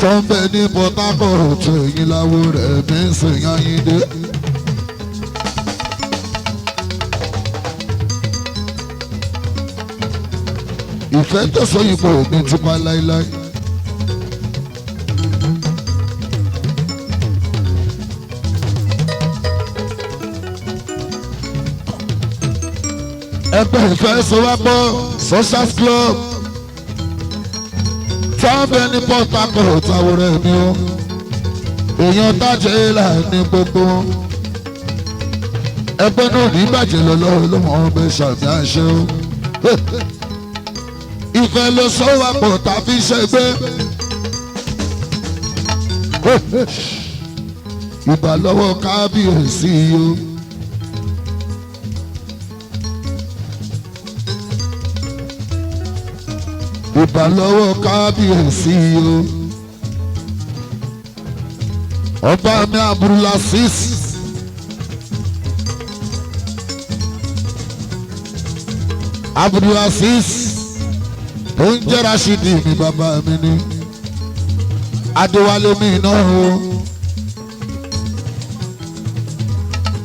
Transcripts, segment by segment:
Tó ń bẹ ní Port Harcourt èyí láwo rẹ̀ mí sìn Ayíndé. Ìfẹ́ tẹ̀sán ipò ní tipa láíláí. Ẹgbẹ́ ìfẹsowápọ̀ social club tábẹ́ ní Port Harcourt àwòrán mi o, èèyàn tájẹ́ là ní gbogbo ẹgbẹ́ náà ní bàjẹ́ lọ́lọ́run ló mọ̀ ọ́n bẹ ṣàmì àṣẹ o. Ìfẹ́ ló sọ́wọ́pọ̀ tàbí ṣẹgbẹ́. Ìbà lọ́wọ́ kábíyèsí o. Ìbà lọ́wọ́ kábíyèsí o. Ọba mi Abdulaziz. Abdulaziz tó ń jẹ́ Rashidi mi bàbá mi ni. Adéwálé mi náà o.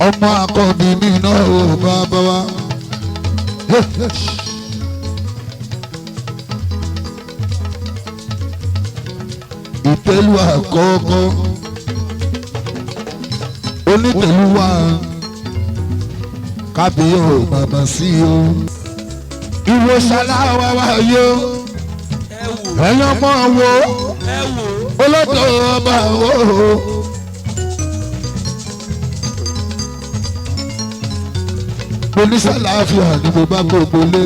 Ọmọ akọni mi náà o bàbá wa. Ìtẹ́lú àkọ́kọ́ onítẹ̀lúwà kábíyọ̀ bàbá sí o. Ìwòsàn àwa wá yó Ẹ wò. Ẹ̀yọ́ mọ̀ wo Ẹ wò. Olódò ọba wo. Oníṣàlàáfíà ni mo bá gbogbo lé.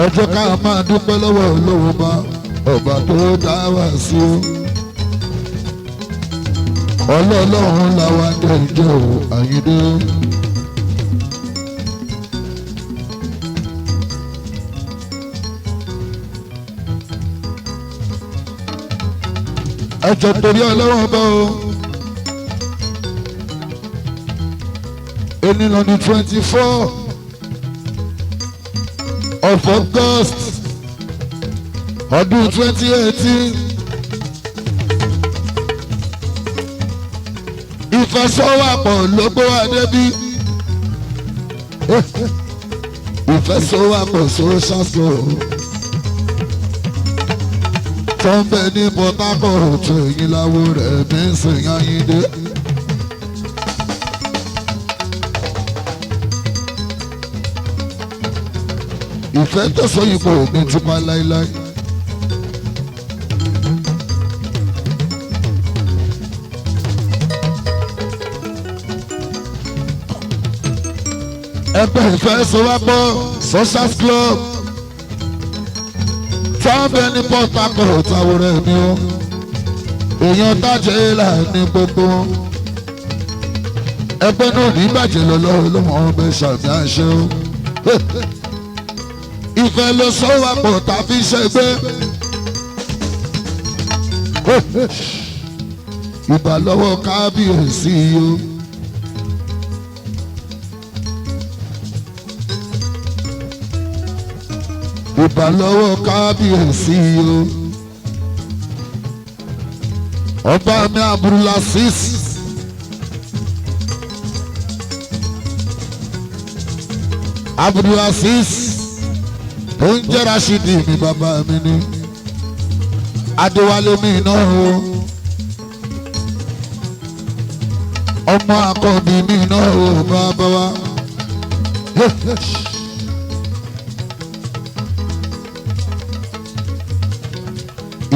Ẹ jẹ́ ká máa dúpẹ́ lọ́wọ́ olówó bá ọba tó dá wá sí o. Ọlọ́ọ̀lọ́run làwa dẹ̀ jẹ́ o, Àyìndé. Ẹ jọ̀ọ́ torí ọlọ́wọ́ bá o. Ẹni lọ ní 24 of August ọdún 2018. Ìfẹsọ̀wọ́pọ̀ ló gbé wa débí. Ìfẹsọ̀wọ́pọ̀ social club tó ń bẹ ní Port Harcourt èyí láwo rẹ̀ mí sìn Ayíndé. Ìfẹ́ tẹ̀sán ipò ní tipa láíláí. Ẹgbẹ́ ìfẹsowápọ̀ social club tábẹ́ ní Port Harcourt àwòrán mi o, èèyàn tájẹ́ là ní gbogbo ẹgbẹ́ náà ní bàjẹ́ lọ́lọ́run ló mọ̀ ọ́n bẹ ṣàmì àṣẹ o. Ìfẹ́ ló sọ́wọ́pọ̀ tàbí ṣẹgbẹ́. Ìbà lọ́wọ́ kábíyèsí o. Ìbà lọ́wọ́ kábíyèsí o. Ọba mi Abdulaziz. Abdulaziz tó ń jẹ́ Rashidi mi bàbá mi ni. Adéwálé mi náà o. Ọmọ akọni mi náà o bàbá wa.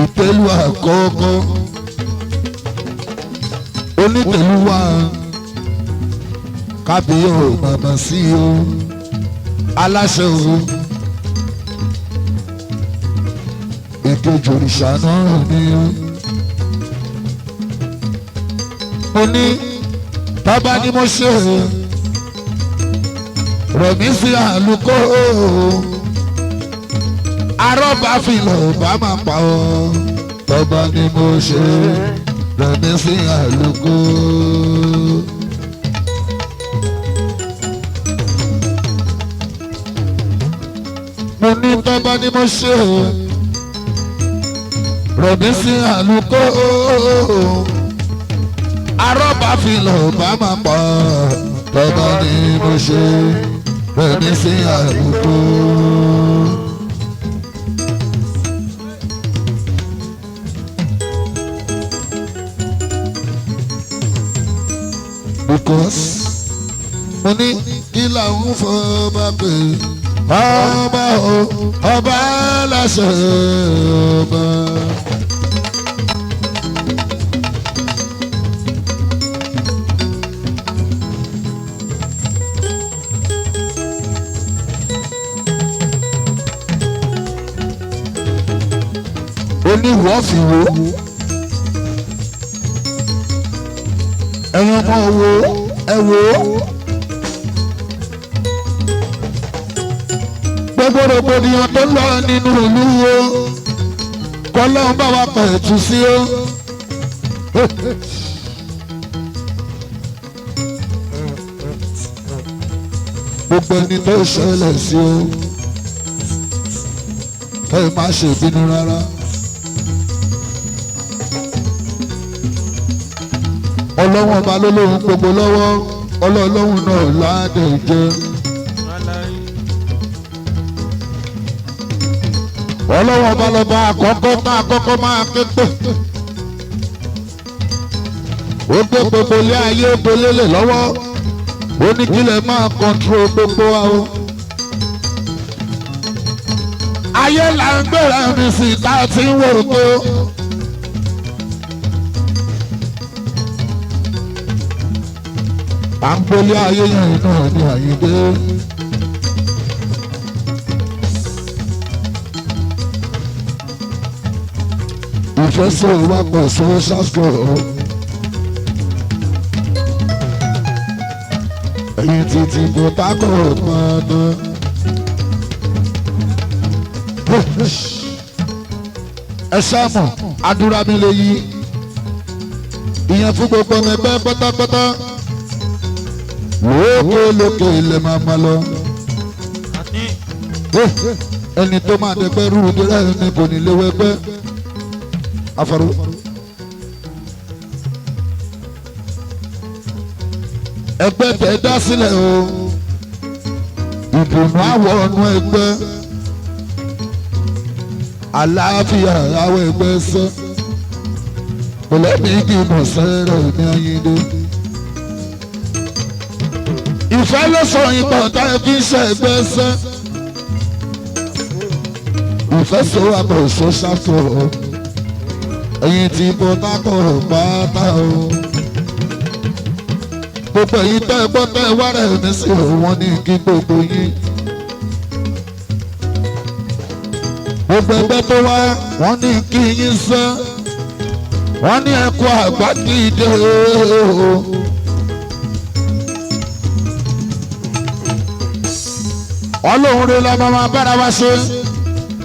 Ìtẹ́lú àkọ́kọ́ onítẹ̀lúwà kábíyọ̀ bàbá sí o, aláṣẹ o, èkejì òrìṣà náà ni o. Mo ní bàbá ni mo ṣe rẹ̀mí sí àlùkò arọ́bà filẹ̀ bá máa pa ọ́, tọ́ba ni mo ṣe rẹ̀mí sí àlùkò. Mo ní tọ́ba ni mo ṣe rẹ̀mí sí àlùkò arọ́bà fi lọ bá máa pa tọ́ba ni mo ṣe rẹ̀mí sí àlùkò. Because mo ní kí làwọn fọba pè ọba o ọba láṣẹ ọba. Oníwọ̀ fi wo ẹ̀yin ọmọ wo ẹ wo gbogbo rògbòdìyàn tó lọ nínú ìlú wo kọlọ́run bá wa pẹ̀tù sí o. Gbogbo ẹni tó ṣẹlẹ̀ sí o ẹ má ṣe bínú rárá. Ọlọ́wọ́n ọba ló lóhun gbogbo lọ́wọ́ ọlọ́ọ̀lọ́hun náà ládẹ̀ jẹ́. Ọlọ́wọ́n ọba lọ́ba àkọ́kọ́ tá àkọ́kọ́ máa ké pè. Ó gbé gbogbo ilé ayé gbolélè lọ́wọ́ ó ní kílẹ̀ máa kọ́ńtró gbogbo wa o. Ayé là ń gbéra mi sí tá a ti ń wò tó. À ń gbélé ayé yẹn náà ní Àyìndé. Ìfẹ́ sọ̀rọ̀ wá pọ̀ sọ́wọ́ ṣàṣọ̀rọ̀. Ẹ̀yin títí Port Harcourt pátá. Ẹ ṣáàmù àdúrà mi lè yí. Ìyẹn fún gbogbo ọmọ ẹgbẹ́ pátápátá. Lókè lókè ilẹ̀ máa ma lọ. Ẹni tó máa dẹgbẹ́ rúru dúró ẹni kò ní léwu ẹgbẹ́. Afárò. Ẹgbẹ́ tẹ̀ dá sílẹ̀ o. Ìdùnnú àwọ̀ ọ̀nù ẹgbẹ́. Àlàáfíà àwọ̀ ẹgbẹ́ sẹ́. Pẹ̀lẹ́bí gbìmọ̀ sẹ́rẹ̀ ní Ayíndé. Ìfẹ́ ló sọ ìpọ̀ tá ẹ fi ń ṣe ẹgbẹ́ sẹ́. Ìfẹ́ sọ àbọ̀ sọ ṣàtọ̀ ẹ̀yin tí Port Harcourt pátá o. Gbogbo ẹ̀yin tẹ́ ẹ gbọ́ tẹ́ ẹ wá rẹ̀ mí sí wọ́n ní kí gbogbo yín. Gbogbo ẹgbẹ́ tó wá wọ́n ní kí yín sẹ́. Wọ́n ní ẹ kú àgbá dìde o. Ọlọ́run rẹ̀ la máa bára wa ṣe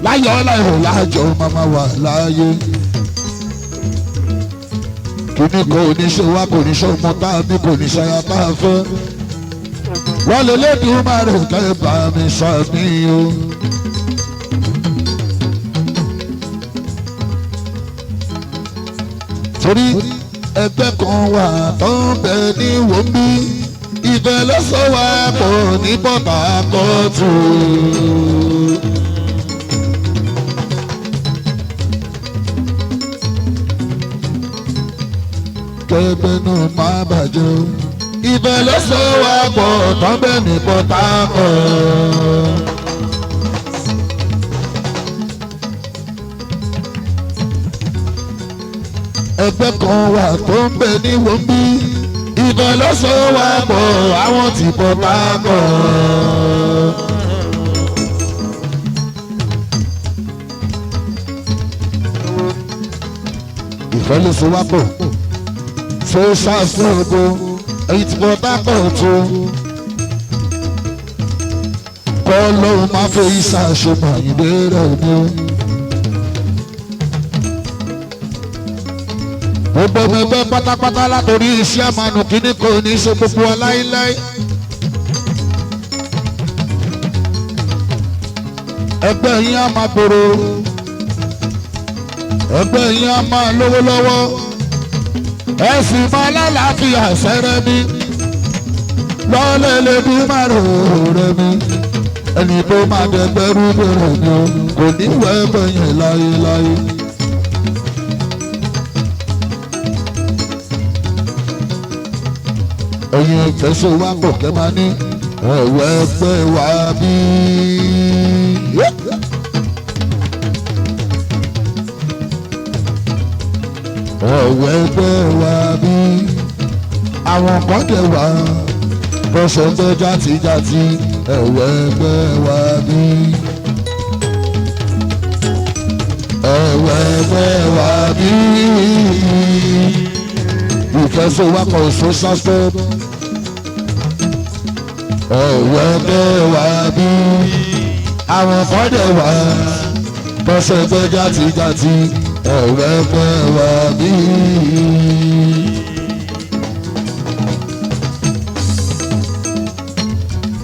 láyọ̀ láyọ̀ lájọ máa wà láàyè. Kìíní kò ní ṣe wá kò ní ṣe ọmọ tá a ní kò ní ṣe aya tá a fẹ́. Wọ́n lè lédùn máa rò kẹ́ bá mi ṣàmì o. Torí ẹgbẹ́ kan wà tó ń bẹ ní wòmí. Ìfẹ́ ló sọ wá pọ̀ ní Port Harcourt. Kẹgbẹ́ náà má bàjẹ́ o. Ìfẹ́ ló sọ wá pọ̀ tó ń bẹ ní Port Harcourt. Ẹgbẹ́ kan wà tó ń bẹ ní wòmí. Ìfẹ́ ló sọ wá pọ̀ àwọn tí Port Harcourt. Ìfẹ́ ló sọ wá pọ̀ tó ṣàfihàn èyí tí Port Harcourt tó. Kọ́ lóun máa fẹ́ ìṣàṣemọ̀ Àyìndé rẹ̀ ni ó. Gbogbo ọmọ ẹgbẹ́ pátápátá látòrí iṣẹ́ àmàlù kìíní kò ní ṣe gbogbo wa láíláí. Ẹgbẹ́ yín á máa gbòòrò, ẹgbẹ́ yín á máa lówó lọ́wọ́, ẹ sì máa lálàáfíà sẹ́rẹ́ mi lọ́lẹ́lẹ́ bí márùn-ún rẹ̀ mi. Ẹni tó máa dẹgbẹ́rú bẹ̀rẹ̀ mi o, kò ní wẹ́ bẹ̀yẹn láéláé. Ẹ̀yin ìfẹsowápọ̀ kẹ́ máa ní ẹ̀wẹ́ ẹgbẹ́ wa bí. Ẹ̀wẹ́ ẹgbẹ́ wa bí. Àwọn kan dẹ̀ wá bọ́sẹ̀ ń bẹ́ játijàti ẹ̀wẹ́ ẹgbẹ́ wa bí. Ẹ̀wẹ́ ẹgbẹ́ wa bí. Ìfẹsowápọ̀ social step. Ẹ̀wẹ́ ẹgbẹ́ wa bí. Àwọn kan dẹ̀ wá bọ́sẹ̀ ń bẹ́ játijàti ẹ̀wẹ́ ẹgbẹ́ wa bí.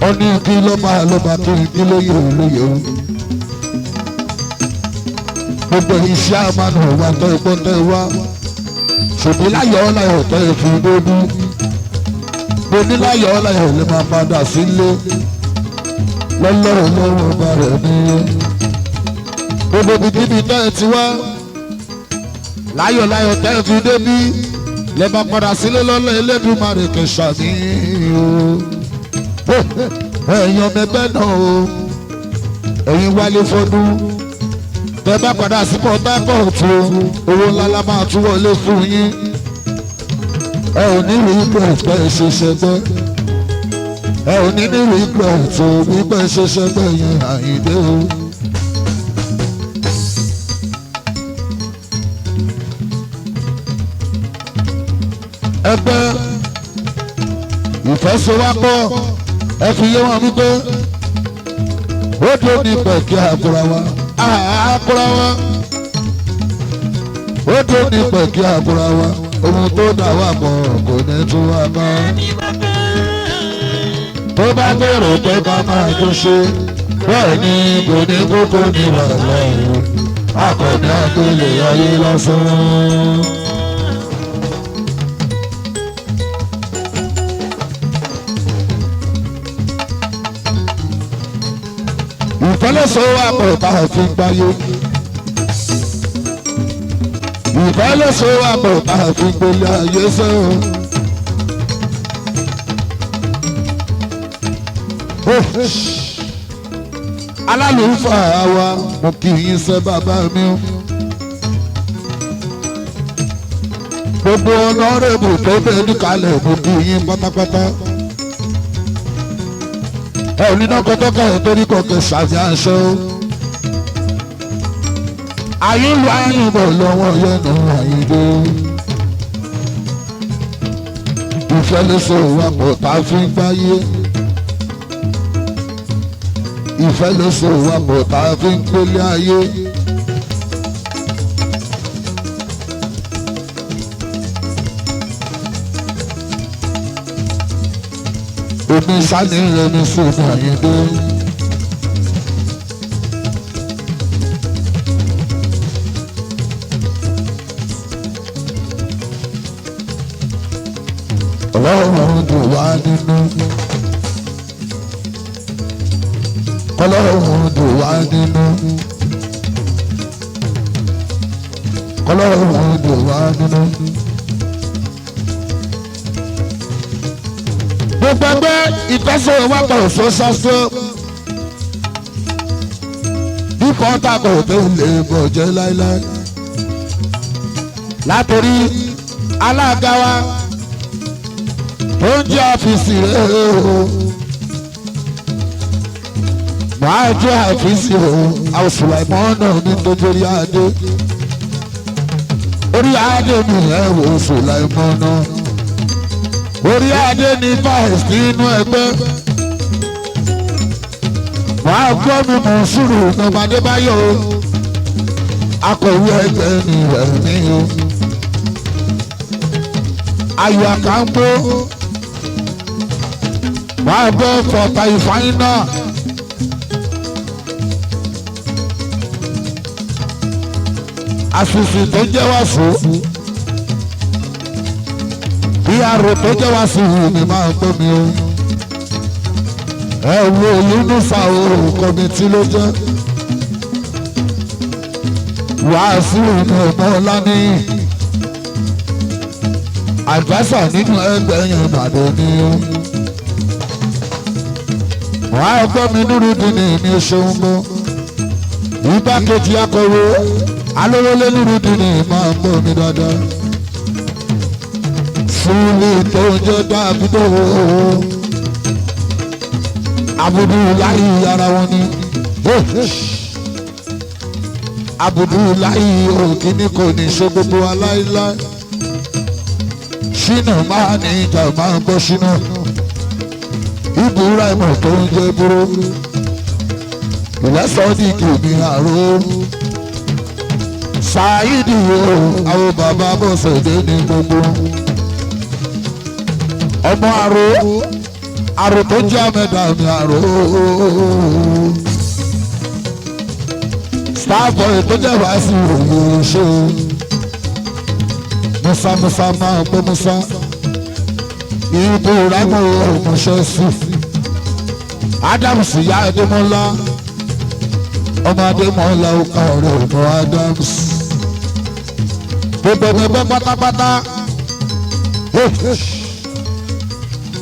Ó ní kí ló máa ló máa kí kí lóye òun lóye òun. Gbogbo iṣẹ́ àmàlù wa tọ́ ẹ̀kọ́ tẹ́ wá. Ṣùgbọ́n láyọ̀ láyọ̀ tọ́ ẹ fi dóbú. Mo ní láyọ̀ láyọ̀ lè máa padà sílé. Lọ́lọ́run lọ́wọ́ bá rẹ̀ ní. Gbogbo ibikíbi tẹ́ ẹ ti wá. Láyọ̀ láyọ̀ tẹ́ ẹ fi débí. Lè máa padà sílé lọ́lọ́ Elédùmarè kẹsàn-án o. Ẹ̀yin ọmọ ẹgbẹ́ náà o, ẹ̀yin wálé fọdún tẹ bá padà sí Port Harcourt o, owó ńlá la máa tún wọlé fún yín. Ẹ ò ní regret pé ẹ ṣe ṣẹgbẹ́, ẹ ò ní ní regret o wípé ẹ ṣe ṣẹgbẹ́ yẹn Àyìndé o. Ẹgbẹ́ ìfẹsowápọ̀ ẹ fi yé wọn wípé ó dé ní pẹ̀kí àkúrà wa àkúrà wa ó dé ní pẹ̀kí àkúrà wa ohun tó dà wà pọ̀ kò ní tún wá mọ́. Tó bá gbèrò pé ká máa tún ṣe bẹ́ẹ̀ ni kò ní kókó ní wàhálà o akọni àgbélé ayé lásán. Ìfẹ́lẹ́sowápọ̀ tá a fi gbáyé. Ìfẹ́lẹ́sowápọ̀ tá a fi gbélé ayé sẹ́wọ̀n. Alálùfáà wa mo kì í ṣe bàbá mi o. Gbogbo ọ̀nàrẹ́bù tó bẹ́ẹ̀ níkàlẹ̀ mo kì í yín pátápátá. Ẹ ò ní dọ́kọ̀tọ́kọ̀ ẹ̀ torí kọ̀kẹ́ ṣàfihàn aṣọ. Ayé lu ayìnbó lọ́wọ́ yẹnu Àyìndé. Ìfẹ́ ló so wapọ̀ tá a fi ń gbáyé. Ìfẹ́ ló so wapọ̀ tá a fi ń gbélé ayé. Omi sani rẹ̀ mi fún mi Àyìndé. Ọlọ́run dùn wá nínú. Ọlọ́run dùn wá nínú. Ọlọ́run dùn wá nínú. Gbogbo ẹgbẹ́ ìfẹsẹ̀wọ́pọ̀ sọ́sọ́sọ́ bí kọ́ńtà kò tó lè bọ̀jẹ́ láéláé. Látòrí alága wa tó ń jẹ́ àfíìsì rẹ̀ o, màá jẹ́ àfíìsì o, àwòsùlàìmọ́ náà ní nítorí adé. Orí adé mi ẹ̀ wò sùlàìmọ́ náà. Orí adé ní vice nínú ẹgbẹ́. Màá gbọ́ mi mọ̀ sùúrù ọmọ Adébáyọ̀ o. Akọ̀wé ẹgbẹ́ ni rẹ̀ mí o. Ayọ̀ àkàngbó. Màá gbọ́ fọ̀tà ìfáyín náà. Àṣìṣì tó jẹ́ wàásù. Ìyàrá tó jẹ́ wàásù mi máa ń gbọ́ mi o. Ẹ wo Yunusa o, kọ́mítì ló jẹ́. Wàásù mi ò mọ́ lánìí. Àdìfásà nínú ẹgbẹ́ yẹn Ìbàdàn ni o. Wàá gbọ́ mi Nurudeen mi ò ṣeun gbọ́. Igbákejì akọ̀wé alówólé Nurudeen máa ń gbọ́ mi dáadáa. Súlì tó ń jẹ́ Dáfídò Abudulayi ara wọn ni. Abudulayi òkìní kò ní ṣe gbogbo aláìláì. Ṣínà máa ní ìjà máa ń gbọ́ ṣínà. Ibrahim tó ń jẹ́ búrò. Ìlẹ́sọ̀ọ́dìkì mi àrò. Ṣáídì o, àwọn bàbá bọ̀sẹ̀dé ní gbogbo. Ọmọ àrò, àrò tó jẹ́ àmẹ́dà mi àrò. Starboy tó jẹ́ wàásù òye ṣe. Musa Musa máa gbọ́ Musa. Ibrahim ọmọọṣẹ́ sí. Adams ìyá Adémọ́lá. Ọmọ Adémọ́lá ó ká ọ̀rẹ́ ọmọ Adams. Gbogbo ẹgbẹ́ pátápátá.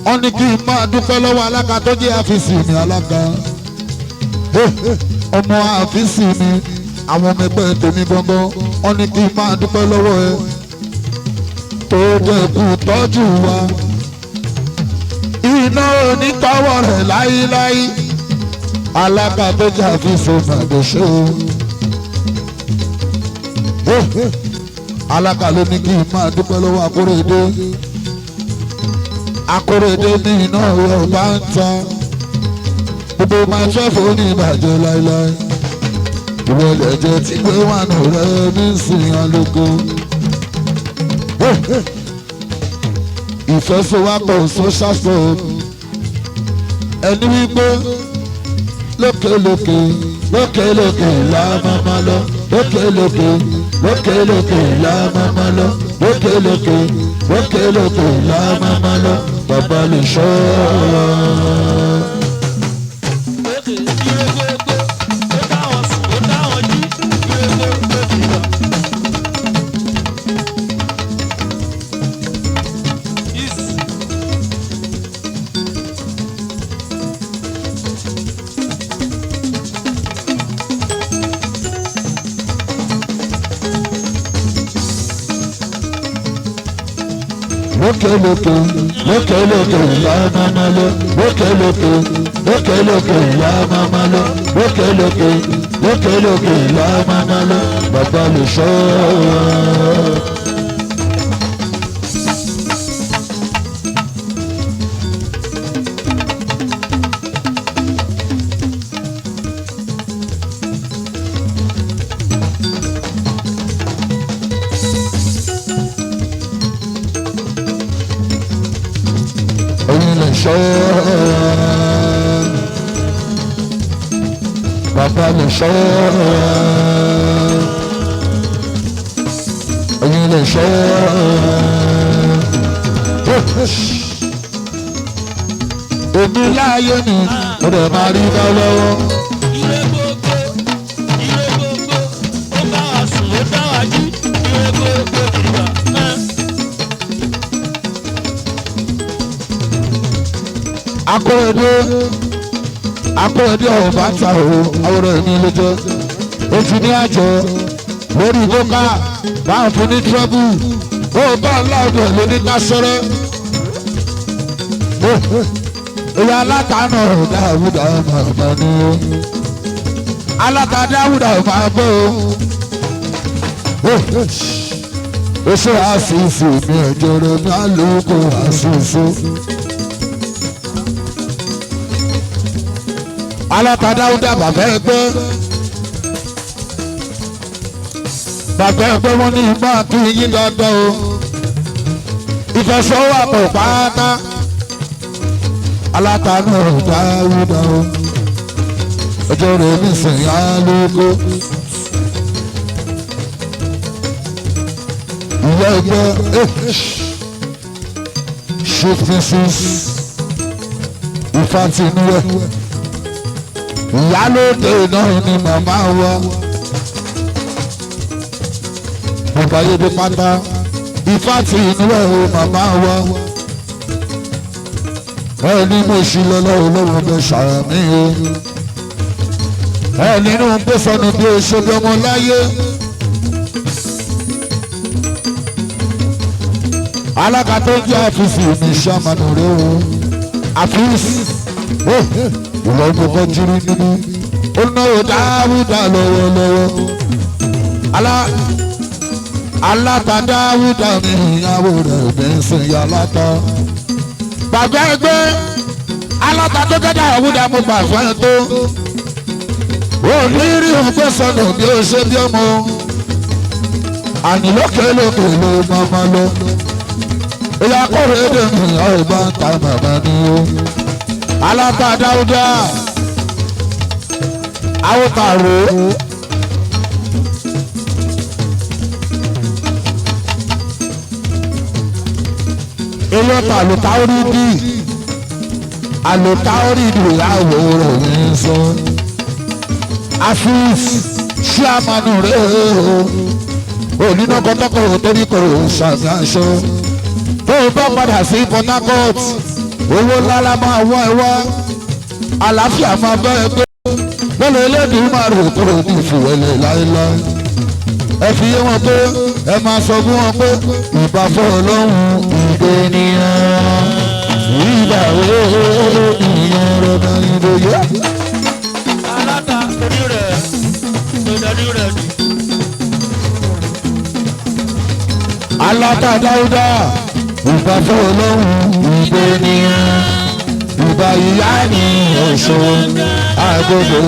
Wọ́n ní kí n máa dúpẹ́ lọ́wọ́ alága tó jẹ́ àfíìsì mi alága. Ọmọ àfíìsì mi àwọn ọmọ ẹgbẹ́ tèmi gbọ́ngàn. Wọ́n ní kí n máa dúpẹ́ lọ́wọ́ ẹ. Tó jẹ́ kú tọ́jú wa. Iná onítọ́wọ́ rẹ̀ láíláí. Alága tó jẹ́ àfíìsì màdòṣe o. Alága ló ní kí n máa dúpẹ́ lọ́wọ́ Akóredé. Akóredé ní iná Yorùbá ń ta. Gbogbo máa ṣẹ́fù ní ìbàjẹ́ láíláí. Ìwọ lẹ̀jẹ̀ tí gbé wà nù rẹ̀ ní sìn alógo. Ìfẹsowápọ̀ social club. Ẹni wípé lókèlókè lókèlókè la máa ma lọ lókèlókè lókèlókè la máa ma lọ lókèlókè lókèlókè la máa ma lọ bàbá lè ṣọ́ ọ. Lókè ire gbogbo, ó dá wọn sùn, ó dá wọn jí, ire gbogbo kìlọ̀. Is. Lókèlókè lókèlókè la máa ma lọ lókèlókè lókèlókè la máa ma lọ lókèlókè lókèlókè la máa ma lọ bàbá lè ṣọ́ ọ. Ẹ̀yin lè ṣọ́ bàbá lè ṣọ́ ẹ̀yin lè ṣọ́ èmi láàyè ni mo dẹ̀ máa rí bá lọ́wọ́. Ire gbogbo, ire gbogbo, ó bá wa sùn, ó dá wa jí, ire gbogbo kìlọ̀. Akóredé Akóredé ọ̀bá ta o àwòrán mi ló jẹ́ ó ti ní àjọ lórí bóká bá ń fún ní trọ́bù ó bá ń láàbù ẹ̀ lóní kásọ́rẹ́ ìyá alátàánà dáwùdà màmá ni ó aláta dáwùdà máa bọ́ ó ó ṣe àṣìṣe mi ẹ̀jẹ̀ rẹ̀ mi á lóko àṣìṣe. Aláta dáúdà bàbá ẹgbẹ́ bàbá ẹgbẹ́ wọn ní máa kí yín dandan o ìfẹsọ̀wọ́pọ̀ pátá aláta náà dáúdà o ọjọ́ rẹ̀ mi sìn á lóko. Ìyá ẹgbẹ́ 56 Ìfàtìnúwẹ̀. Ìyálóde náà ni màmá wa. Bàbá Yédè pátá. Ìfàtìnúwẹ̀ o màmá wa. Ẹni mo ṣì lọ lọ́wọ́ lọ́wọ́ bẹ ṣàmì o. Ẹ nínú pé sọnù bí o ṣe bí ọmọ láyé. Alága tó ń jẹ́ àfíìsì mi ṣàmánù rẹ o. Àfíìsì ìwọ gbogbo jírí nínú. Ó náwó dáwúdà lọ́wọ́lọ́wọ́. Aláta dáwúdà mi ìyàwó rẹ̀ mi ń sìn yà látọ̀. Bàbá ẹgbẹ́ aláta tó jẹ́ dáwúdà mo gbà fún ẹ tó. Òní rí ògbé sọnù bí ó ṣe bí ọmọ. Àní lókè lókè ló mọ́mọ́ lọ. Ìyá kórè dè mí ọ̀gbọ́n ta bàbá ni ó. Aláta dáúdà àwòtàrò. Eyọ́ta àlùtáórí dì àlùtáórí dì àwò rẹ̀ ní sọ. Afis ṣíàmánu rẹ̀ o. Onínà kọ́tọ́kọ̀ torí kò ṣàṣàṣọ. Tó o bá padà sí Port Harcourt, owó ńlá la máa wá ẹ wá. Àlàáfíà máa bá ẹ gbé. Lọ́lọ́ ẹlẹ́dùn máa rò kúrò ní ìfìwẹ́lẹ̀ láéláé. Ẹ fi yé wọn pé ẹ máa sọ fún wọn pé ìbá fọ́ ọlọ́run ìgbé nìyẹn. Ìgbà wo nìyẹn rọ̀bà ìdòyè. Aláta orí rẹ̀ tó dání rẹ̀ ni. Aláta dáúdà ìbá fọ́ ọlọ́run ìgbé nìyẹn. Ìbá ìyá ni ẹ̀ṣọ́ àgbọ̀dọ̀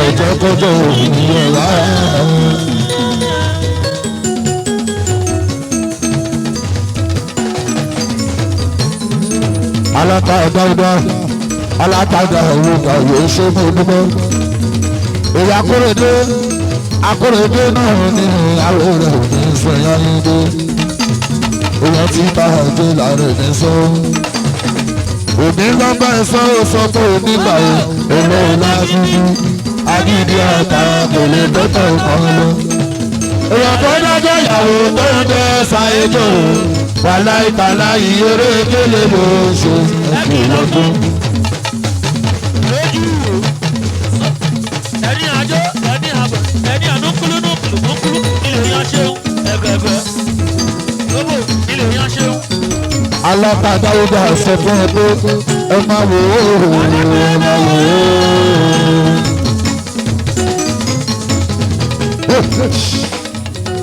ẹ̀jẹ̀ kọjọ́ òmìnira rárá. Aláta dáúdà aláta dáúdà yóò ṣe fún dúpẹ́. Èyí akóredé akóredé náà ní àwọn rẹ̀ ò ní sẹ́yìn nídé. Èèyàn ti bá ẹjọ́ láàrin ní sọ. Òbí lọ́gbà ẹ̀sọ́ ó sọ pé onígbà wo èlò ìlàgídí agídí ọ̀tá kò lè dọ́tọ̀ kan lọ. Èèyàn tó dájọ́ ìyàwó tó ń jẹ́ ṣàyẹjọ́ wàhálà ìtàlá ìyẹrẹ kélé ló ń ṣe ẹ̀kí lọ́dún. Lójú ẹni àjọ ẹni àbọ̀ ẹni ànúkúlú nùkúlù nùkúlù ilé yan ṣeun ẹgbẹ̀gbẹ̀ lóbò ilé yan ṣeun. Aláta dáúdà sọ fún ẹ pé ẹ máa wò ó ẹ máa wò ó.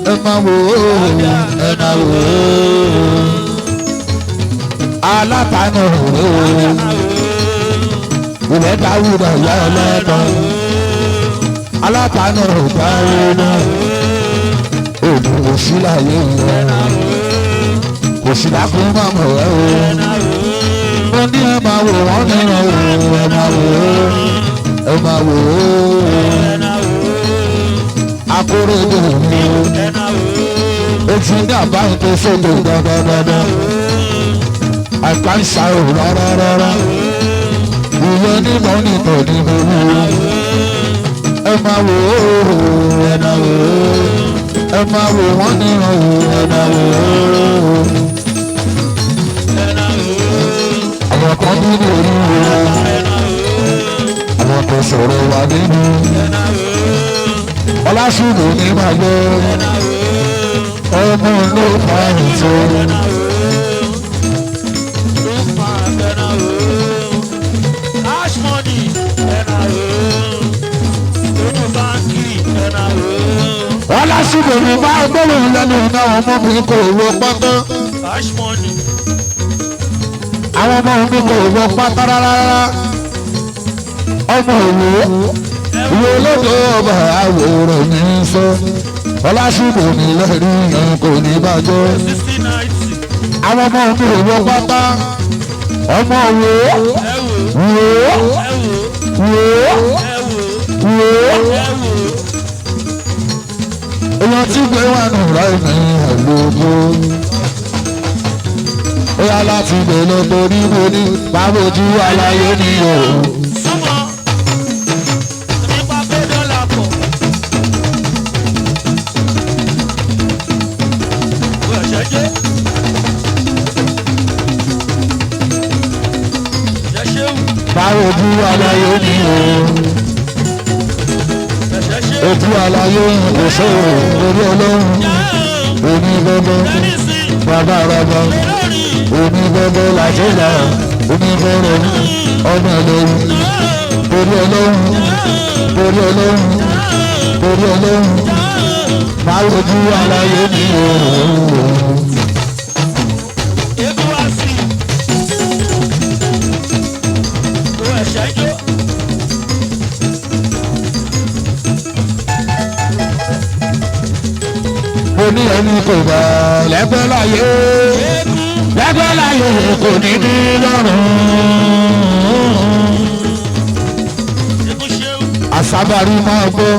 Ẹ máa wò ó ẹ máa wò ó. Aláta náà wò ó. Ilẹ̀ dáúdà yá ọlọ́tọ̀. Aláta náà dáúdà. Ògùn òṣìláyé rẹ̀ òṣìlákùn máa mọ̀ ẹ́ o. Mo ní ẹ máa wò wọ́n nínú o, ẹ máa wò ó, ẹ máa wò ó. Akóredé mi o, etí ní àbáyé tó sódò dandandandan. Àìká ń ṣàrò rárá rárá. Ìyẹn nímọ̀ nìtọ̀ ní mo wú o. Ẹ máa wò ó, ẹ máa wò ó. Ẹ máa wò wọ́n nínú o, ẹ máa wò ó. Àwọn kan nínú oríwo, àwọn kan sọ̀rọ̀ wà nínú. Ọlásùnù ní máa gbọ́, ọmọ ló fa ètò. Ọlásùnù ní máa gbọ́rọ̀ lẹ́nu iná ọmọ mi kò wọ pátá. Àwọn ọmọ mi kò wọ pátá rárá. Ọmọ òwò ìwé olóde ọba àwòrán mi ń sọ. Ọlásùnù ní lẹ́rìí yẹn kò ní bàjẹ́. Àwọn ọmọ mi ò wọ pátá. Ọmọ wo wo wo wo. Èèyàn tí gbé wà nù rẹ̀ ní ẹ̀lógó. Ó yá láti lè lọ torí mo ní báwojú aláyé ni o. Súnmọ́ nípa pé dọ́là pọ̀. Ẹ̀ṣẹ̀ jẹ́. Ẹ̀ṣẹ̀ ṣéwù. Báwojú aláyé ni o. Ẹ̀ṣẹ̀ ṣéwù. Ojú aláyé kò sóòrò lórí ọlọ́run. Omi gbọ́dọ̀ bàbá rọ̀bọ̀. Omi gbọ́dọ̀ làjẹ́lá. Omi gbọ́dọ̀ ọmọ ẹlẹ́rú. Torí ọlọ́run. Torí ọlọ́run. Torí ọlọ́run. Báwojú aláyé ni o. Egun wá sí i. Ẹ̀ṣẹ̀ jó. Mo ní ẹni kò bá lẹ́gbẹ́ láyé. Egun. Lẹ́gbẹ́ láyé kò ní ní lọ́rùn. Egun ṣéwù. Àsábàrí máa gbọ́.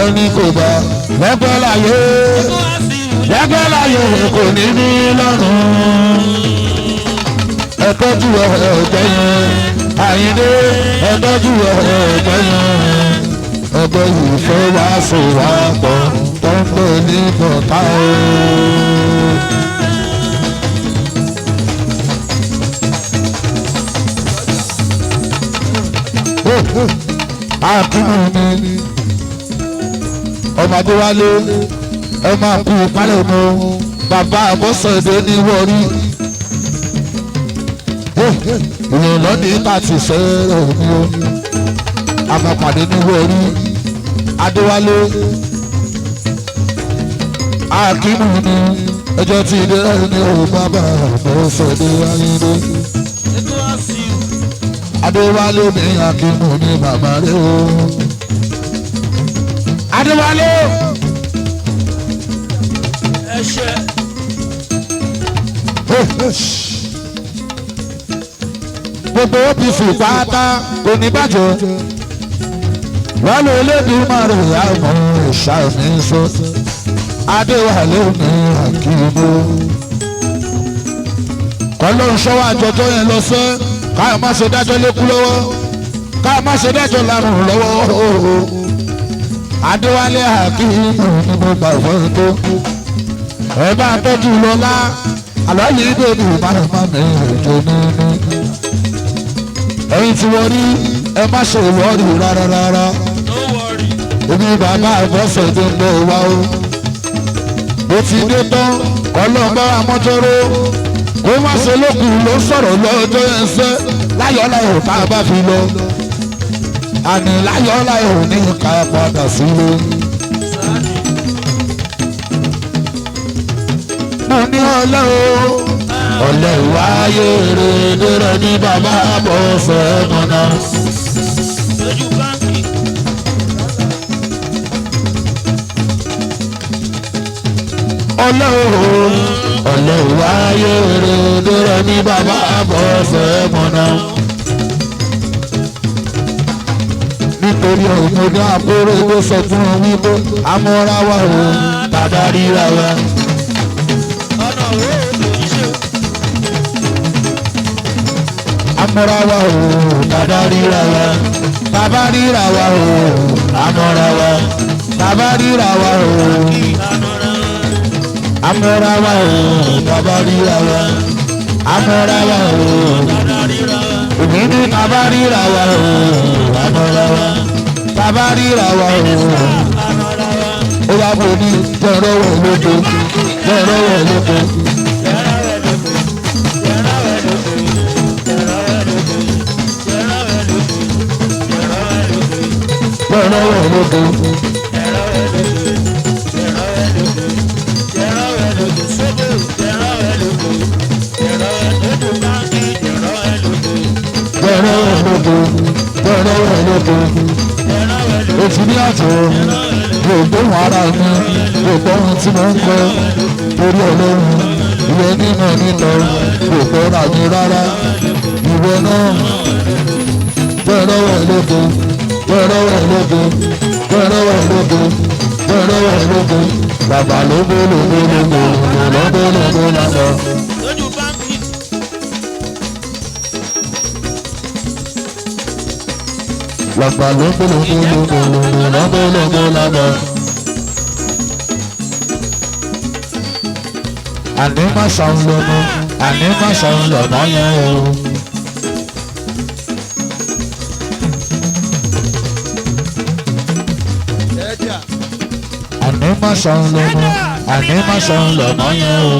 Ẹni kò bá lẹ́gbẹ́ láyé. Egun wá sí i. Lẹ́gbẹ́ láyé kò ní ní lọ́rùn. Ẹ tọ́jú ẹgbẹ́ yẹn. Àyìndé ẹ tọ́jú ẹgbẹ́ yẹn. Ẹgbẹ́ ìfẹ́ wá sí wa pọ̀ tó ń pè ní bọ̀tá o. Àkúrú mi ọmọ Adéwálé ẹ máa kú pálẹ̀ mọ́ bàbá àbọ̀sọ̀dé ní wọ́rí. Ìrànlọ́ ní tàtí sẹ́rẹ̀ mi o àmọ̀pàdé ní wọ́rí Adéwálé Akínú mi ẹjọ́ tí ilé ní o bàbá àbọ̀sọ̀dé ayédè. Egun wá sí i. Adéwálé mi Akínú mi bàbá rẹ o. Adéwálé. Ẹ̀ṣẹ̀. Gbogbo OPC pátá kò ní bàjẹ́ wọ́n lè lébi márùn àmọ́ ìṣá mi sọ Adéwálé mi Akínú. Kọ́lọ́run ṣọ́wọ́ àjọjọ́ yẹn lọ sẹ́ káà má ṣe dájọ́ lékú lọ́wọ́ káà má ṣe dájọ́ lárùn lọ́wọ́ Adéwálé Akínú ni mo gbà fún tó ẹ bá tọ́jú lọ́lá àlọ́ yìí bèbí márùn-ún mi òjò nínú. Ẹ̀yin tí wọ́n rí ẹ má ṣe ìwọ́rí rárá rárá. No worry. Èmi bàbá àbọ̀sẹ̀ tó ń bọ̀ wá o. Bó ti dé tán ọlọ́gbọ́ amọ́jọ́rọ́ kó má ṣe lókun ló sọ̀rọ̀ lọ́jọ́ yẹn sẹ́ láyọ̀ láyọ̀ tá a bá fi lọ. Àní láyọ̀ láyọ̀ ní ká padà sílé. Sáàdì. Mo ní ọlẹ́ o ọlẹ́ ìwáyé rèé ní bàbá àbọ̀sẹ̀ mọ̀nà. Lójú báńkì. Ọlẹ́ o ọlẹ́ ìwáyé rèé ní bàbá àbọ̀sẹ̀ mọ̀nà. Nítorí ọmọdé àbúrò ló sọ fún un wípé amọ́ra wa o bàbá ríra wa. Ọ̀nà òwe ló ń ṣe. Amọ́ra wa o bàbá ríra wa. Bàbá ríra wa o amọ́ra wa. Bàbá ríra wa o. Kí ànàrà. Amọ́ra wa o bàbá ríra wa. Amọ́ra wa o Dada ríra. òbí ní bàbá ríra wa o amọ́ra wa. Bàbá ríra wa o Ànàrà. ó wá bò ní jọ̀rọ̀wọ̀ lóko jọ̀rọ̀wọ̀ lóko. Yàrá rẹ̀ lóko. Yàrá rẹ̀ lóko. Yàrá rẹ̀ lóko. Yàrá rẹ̀ lóko. Yàrá rẹ̀ lóko. Jọ̀rọ̀wọ̀ lóko. Yàrá rẹ̀ lóko. Yàrá rẹ̀ lóko. Yàrá rẹ̀ lóko. Sóbò. Yàrá rẹ̀ lóko. Yàrá rẹ̀ lóko báńkì. Yàrá rẹ̀ lóko. Jọ̀rọ̀wọ̀ lóko jọ̀rọ̀wọ̀ lóko. Yàrá rẹ̀ lóko. Ètí ní àjò mi ò gbóhùn ara mi mi ò gbóhùn tí mo ń kọ torí ọlọ́run ìwọ nínú nílọ mi ò gbọ́ra mi rárá ìwọ náà jọ̀rọ̀wọ̀ lóko jọ̀rọ̀wọ̀ lóko jọ̀rọ̀wọ̀ lóko. rọwọ́ lóko bàbá lóko lóko lóko lóko lóko lóko. Lójú báńkì. Lọ́gbà lóko lóko lóko lóko lóko lóko. Àní má ṣàwọn lọ́mọ, àní má ṣàwọn lọ́mọ yẹn o. Àní má ṣàwọn lọ́mọ, àní má ṣàwọn lọ́mọ yẹn o.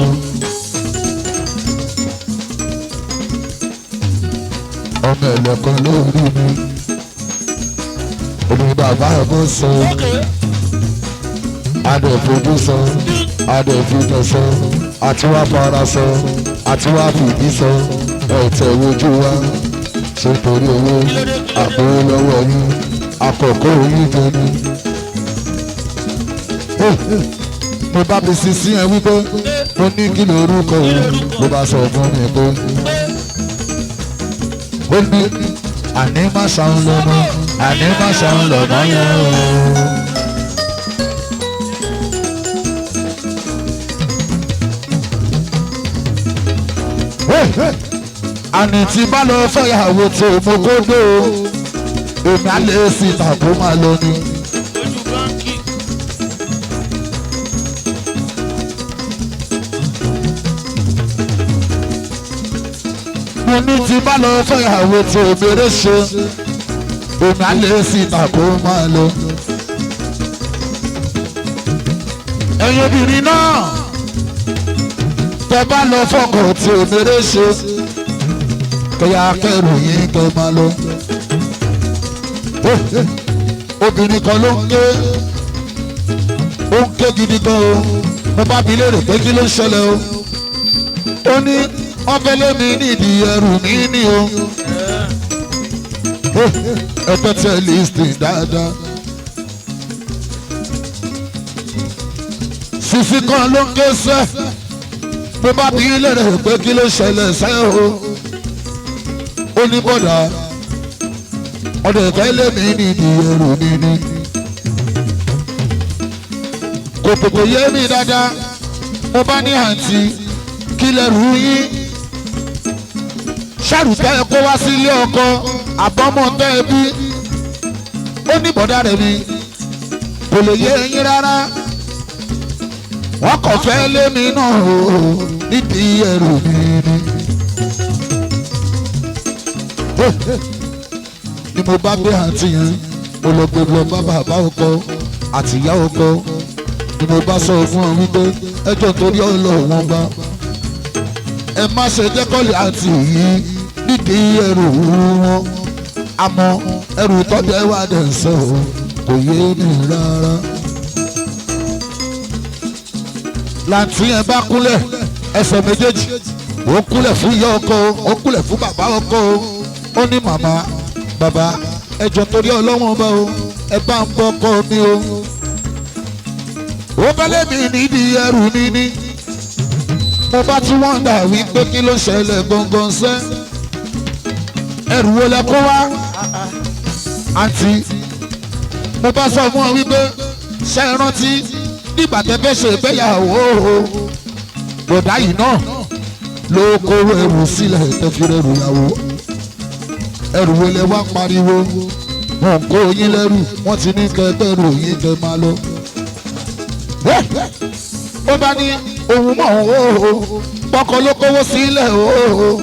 Ọmọ ẹ̀lẹ́kan lórí mi, omi bàbá ẹ̀ bó sọ, adẹ̀ fojú sọ, adẹ̀ fìdí sọ, àti wá fara sọ, àti wá fìdí sọ, ẹ̀tẹ̀ wojú wa, ṣe torí owó, àpò lọ́wọ́ yín, àkọ́kọ́ yín jẹ ni. Mo bá fi sisi ẹ wípé mo ní kí lorúkọ òun, ló bá sọ fún mi pé ó ní àní má ṣàwọn lọ́mọ, àní má ṣàwọn lọ́mọ yẹn o. Àní tí bá lọ fẹ́yàwó tó mo kó dé o, èmi á lè sí tàbó máa lọ ni. Lójú báńkì. Mo ní tí bá lọ fẹ́yàwó tó mèrè ṣe, èmi á lè sí tàbó máa lọ. Ẹ̀yin obìnrin náà, tẹ bá lọ fọkàn tí mèrè ṣe, kẹyà kẹrù yín kẹ máa lọ. Obìnrin kan ló ń ké, ó ń ké gidi gan o. Mo bá bi léèrè pé kí ló ń ṣẹlẹ̀ o. Ó ní wọ́n fẹ́ lé mi nídìí ẹrù mi ní o. Ẹ tẹ́tẹ́ lísìn dáadáa. Sisi kan ló ń ké sẹ́. Mo bá bi léèrè pé kí ló ń ṣẹlẹ̀ sẹ́ o. Ó ní bọ̀dà ọdẹ fẹ́ lé mi nídìí ẹrù mi ní. Kò tètè yé mi dáadáa. Mo bá ní àǹtí kí lẹ́rù yín. Ṣẹ́rù tẹ́ ẹ kó wá sílé ọkọ àbọ́mọ tẹ́ ẹ bí. Ó ní bọ̀dá rẹ̀ mi kò lè yé yín rárá. Wọ́n kàn fẹ́ lé mi náà o nídìí ẹrù mi ni. Ni mo bá gbé àǹtí yẹn, mo lọ gbé lọ bá bàbá ọkọ àti ìyá ọkọ. Ni mo bá sọ fún ọ wípé ẹjọ́ torí Ọlọ́run bá ẹ má ṣe jẹ́ kọ́lé àǹtí yìí nídìí ẹrù wọn, àmọ́ ẹrù tọ́jú ẹ wá dẹ̀ ń sọ kò yé mi rárá. Làǹtí yẹn bá kúnlẹ̀ ẹsẹ̀ méjèèjì, ó kúnlẹ̀ fún ìyá ọkọ, ó kúnlẹ̀ fún bàbá ọkọ. Ó ní màmá bàbá ẹjọ́ torí Ọlọ́run bá o, ẹ bá ń bọ́kọ mi o. Ó bẹ́lẹ̀ mi nídìí ẹrù mi ní. Mo bá tún wọ́n dà wípé kí ló ṣẹlẹ̀ gangan sẹ́. Ẹrù wo lẹ kó wá? Àǹtí, mo bá sọ fún ọ wípé ṣé ẹ rántí nígbà tẹ́ fẹ́ ṣe ìgbéyàwó o. Bọ̀dá yìí náà ló kó ẹrù sílẹ̀ tẹ́ fi rẹrù ìyàwó. Ẹrù wo lẹ wá pariwo? Wọn kó yín lẹ́rù, wọ́n ti ní kẹ́ bẹ́rù yín kẹ́ máa lọ. Ó bá ní òun mọ̀ o, pọkọ ló kówó sílẹ̀ o.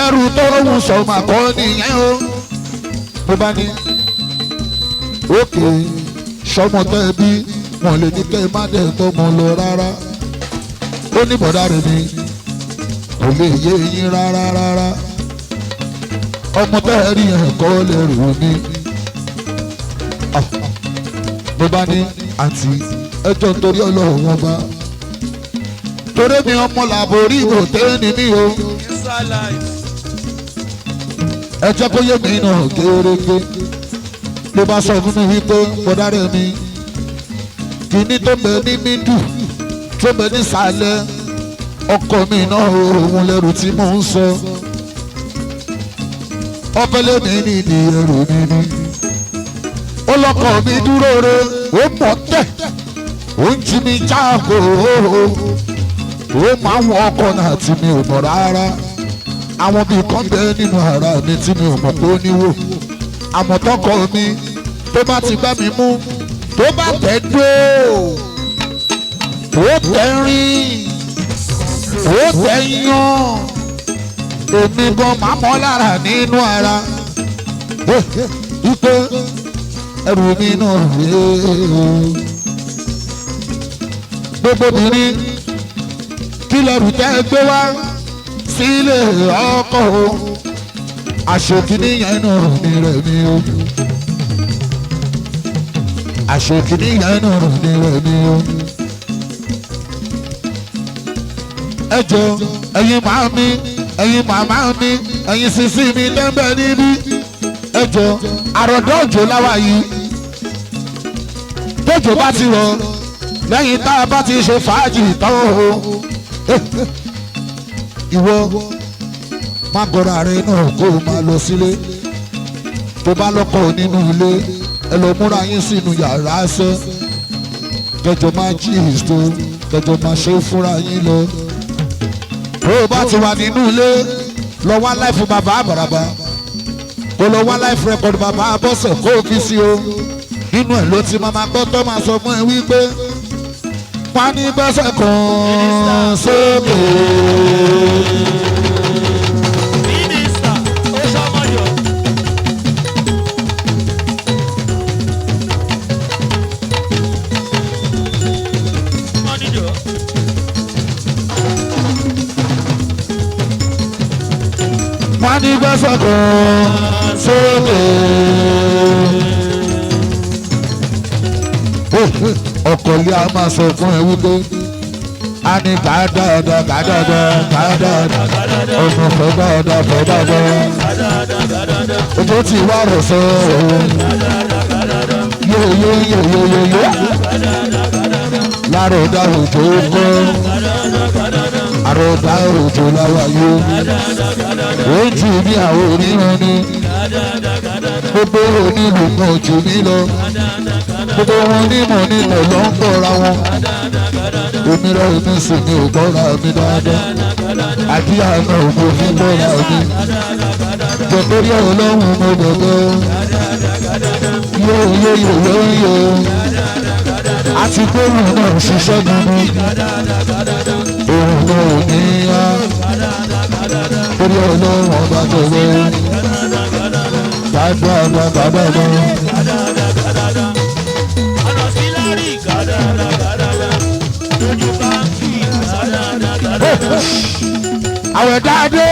Ẹrù tó ń sọ mà kọ́ nìyẹn o. Mo bá ní òkè sọmọ tẹ́ bí wọn lè ní kẹ́ má dẹ̀ tọmọ lọ rárá. Ó ní bọ̀dá rẹ̀ mi kò lè yé yín rárá rárá. Ọmọ tẹ́ ẹ rí ẹ̀kọ́ lẹ́rù mi. Mo bá ní àǹtí ẹjọ́ torí Ọlọ́run wọn bá. Torí mi ọmọ làbórí ìbò tẹ́ ni mí o. Ẹ jẹ́ kó yé mi náà gérégé. Ló bá sọ fún mi wípé bọ̀dá rẹ̀ mi kìíní tó bẹ ní mídù tó bẹ nísàlẹ̀ ọkọ mi náà òun lẹ́rù tí mò ń sọ. Ọ̀fẹ́lẹ́ mi nídìí ẹrù mi ni. Ó lọ́kọ̀ mi dúró re, ó mọ̀ tẹ̀, ó ń jí mi jáàkó, ó máa ń wọ ọkọ̀ náà tí mi ò mọ̀ rárá. Àwọn bíi kan bẹ nínú ara mi tí mi ò mọ̀ pé ó níwò. Àmọ̀tọ́kọ mi tó bá ti gbá mi mú, tó bá tẹ̀ dó, tó tẹ̀ rìn, tó tẹ̀ yan, èmi gan máa mọ́ lára nínú ara. Ipe ẹrù mi náà rèé o. Gbogbo obìnrin kí lẹrù tẹ́ gbé wá sílé ọkọ o. Àṣekínní yẹn náà ní rẹ̀ mi o. Àṣekínní yẹn náà ní rẹ̀ mi o. Ẹ jọ̀ọ́ ẹ̀yin màá mi, ẹ̀yin màmá mi, ẹ̀yin sísí mi lẹ́ńbẹ̀ níbí. Ẹ jọ̀ọ́ àròdọ́ òjò láwa yìí. Tójò bá ti rọ̀ lẹ́yìn tá a bá ti ṣe fàájì tán o. Ìwọ má gọra rẹ náà kó o máa lọ sílé. Tó bá lọ́kọ nínú ilé, ẹ lọ múra yín sínú yàrá ṣẹ́. Kẹjọ máa jí ìṣó, kẹjọ máa ṣe fúnra yín lọ. Tó o bá ti wà nínú ilé, lọ wá láìfù bàbá àbàràbà. Kó lọ wá láìfù rẹ́kọ̀dù bàbá àbọ̀sẹ̀ kó o fi sí o. Nínú ẹ̀ ló ti máa máa gbọ́ tó máa sọ fún ẹ wípé wọ́n ní bẹ́sẹ̀ kan sókè. Mínísítà ó ṣọmọyọ. Mọ́níjọ́. Wọ́n ní bẹ́sẹ̀ kan sókè. Ọkọ̀ ilé a máa sọ fún ẹ wípé a ní gàdáadáa gàdáadáa gàdáadáa ọmọ fẹ́ dáadáa fẹ́ dáadáa ojú tí wà rọ̀ sọ ọ́ yóò yóò yóò yóò yóò yóò lárọ̀dá òjò kọ́ àròdá òjò láwa yóò ó jù mí àwọn oníran ni gbogbo onílù kan jù mí lọ gbogbo wọn nímọ̀ nílẹ̀ ló ń gbọ́ra wọn èmi rẹ èmi sì ni ò gbọ́ra mi dáadáa àbí àná ògbó fi gbọ́ra mi jọ̀tọ́rí ọlọ́run mo bẹ̀bẹ̀ yóò yóò yóò yóò yóò àti pé òun náà ṣiṣẹ́ gidi òun náà ò ní yá torí ọlọ́run ọba tẹ̀lé dáadáa dáadáa. Ọ̀nà sí lárí gàdàgàdàgà. Lójú báńkì gàdàgàdàgà. Àwẹ̀ dáadé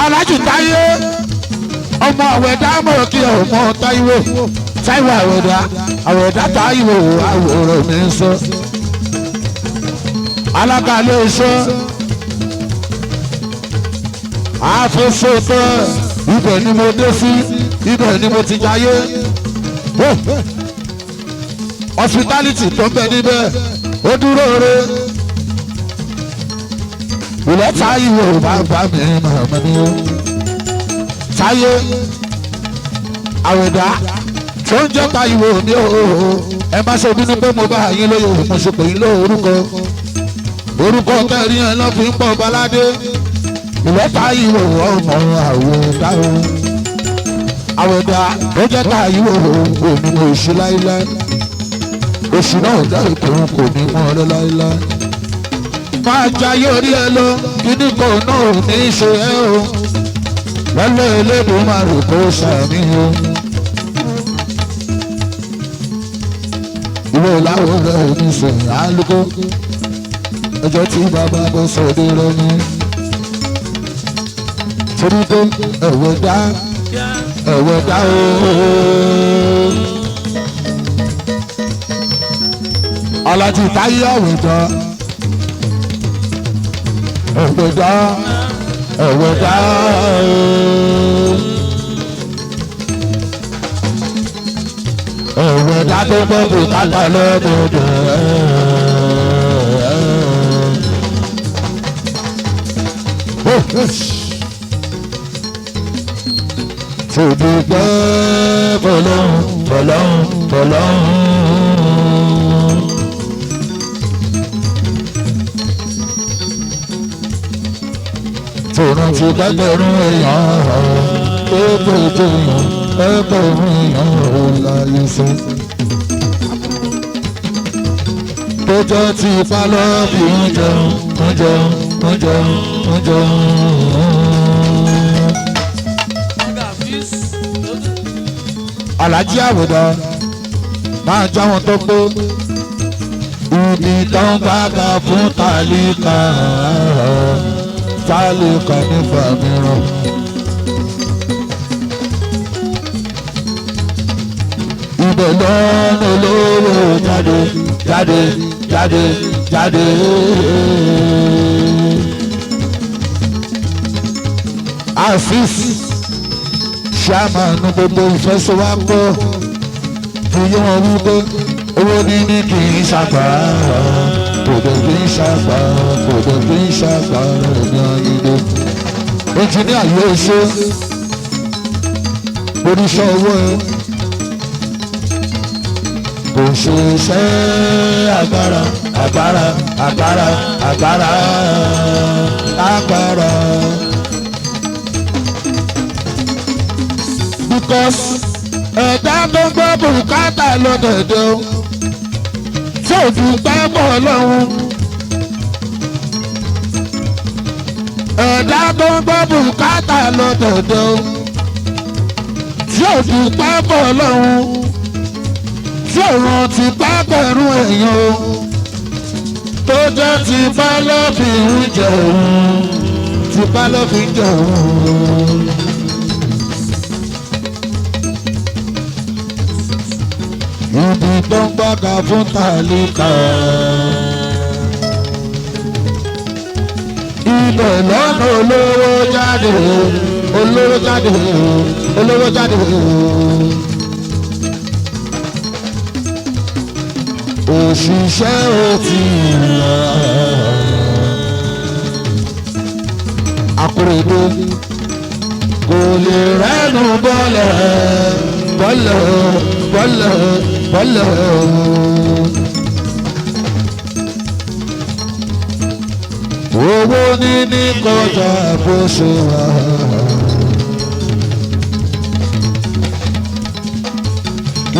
Alájù Táyé ọmọ àwẹ̀ dámọ̀ kí ọmọ Táíwò Táíwò àwẹ̀dá àwẹ̀dá Táíwò àwòrán mi ń sọ alága ilé iṣẹ́ àfẹsọ̀tọ̀ ibẹ̀ ni mo dé sí ibẹ̀ ni mo ti jayé hospitality tó ń bẹ níbẹ̀ ó dúró re ìlẹ̀ Táíwò bàbá mi màmá mi ó Táyé àwẹ̀dá tó ń jẹ́ Táíwò mi ó ẹ má ṣe bínú pé mo bá yín lóye mo ṣe pè yín lórúkọ orúkọ tẹ̀rí ẹ lọ́ fi ń pọ̀ baládé ìlẹ̀ Táíwò ọmọ àwẹ̀dá o àwẹ̀dá tó jẹ́ Táíwò òní mo ṣe láéláé oṣù náà dáhùn kò kò ní mọ́ ọ láéláé. Máa jayé orí ẹ lọ kíní kan náà ò ní í ṣe ẹ́ o lọ́lọ́ elédùn máa rò kó sàmì o. Ìwé ìlàwọ̀ rẹ̀ ò ní sìn álùkò ọjọ́ tí bàbá bọ́ sọ̀dọ̀ rẹ̀ ni. Torí pé ẹ̀wẹ̀ dá ẹ̀wẹ̀ dá ooo. Alájí Táyé àwẹ̀dá ẹ̀wẹ̀dá ẹ̀wẹ̀dá ẹ̀wẹ̀dá tó gbọ́ bùkátà lọ́dọọdọ. Ṣèdúpẹ́ fọlọ́hún fọlọ́hún fọlọ́hún. Tòrùn ti pẹ́pẹ́rún èèyàn ẹgbẹ̀rún èèyàn ẹgbẹ̀rún èèyàn ò láyé sí. Tó jẹ́ ti ipá lọ́ọ́ fi ń jẹun ń jẹun ń jẹun ń jẹun. Àlàjí àwòdà máa já wọn tó pé ibi tó ń gbàgà fún tálíkà tálíkà nígbà mìíràn. Ibẹ̀ lọ́nà olówó jáde jáde jáde jáde. Afis ṣàmánú gbogbo ìfẹsowápọ̀ fi yé wọn wípé owó níní kì í ṣàgbà kò dẹ̀ kì í ṣàgbà kò dẹ̀ kì í ṣàgbà ẹ̀mí ayédè. Ẹnjìníà yóò ṣe oníṣẹ́ owó ẹ kò ṣe iṣẹ́ agbára agbára agbára agbára agbára. Because ẹ̀dá tó ń gbọ́ bùkátà lọ́dọ̀dọ̀ tí ò dúpẹ́ bọ̀ lọ́hùn. Ẹ̀dá tó ń gbọ́ bùkátà lọ́dọ̀dọ̀ tí ò dúpẹ́ bọ̀ lọ́hùn tí ò rántí pápẹ̀rún èèyàn o tó jẹ́ ti bá lọ́ọ̀fì ń jẹun ti bá lọ́ọ̀fì ń jẹun. Ibi tó ń gbọ́gà fún tàlíkà. Ibẹ̀ lọ́nà olówó jáde olówó jáde olówó jáde. Òṣìṣẹ́ ò tí ì lọ. Akúrèdè kò lè rẹ́nu bọ́lẹ̀ bọ́lẹ̀ bọ́lẹ̀ bọ́lẹ̀. Owó níní kọjá bó ṣe wà.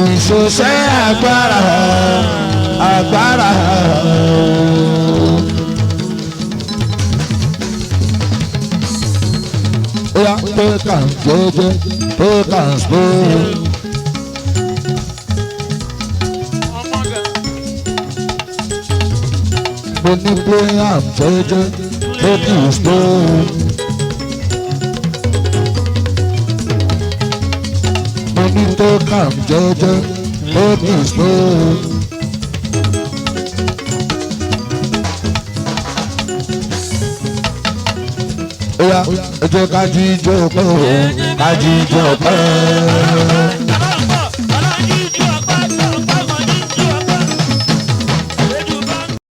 Ìṣòṣẹ́ agbára agbára. Oya take am jeje, take am slow. Mo ní play am jeje, take it slow. Mo ní take am jeje, take it slow. Oya ẹ jẹ́ ká jíjó pẹ́ o, ká jíjó pẹ́.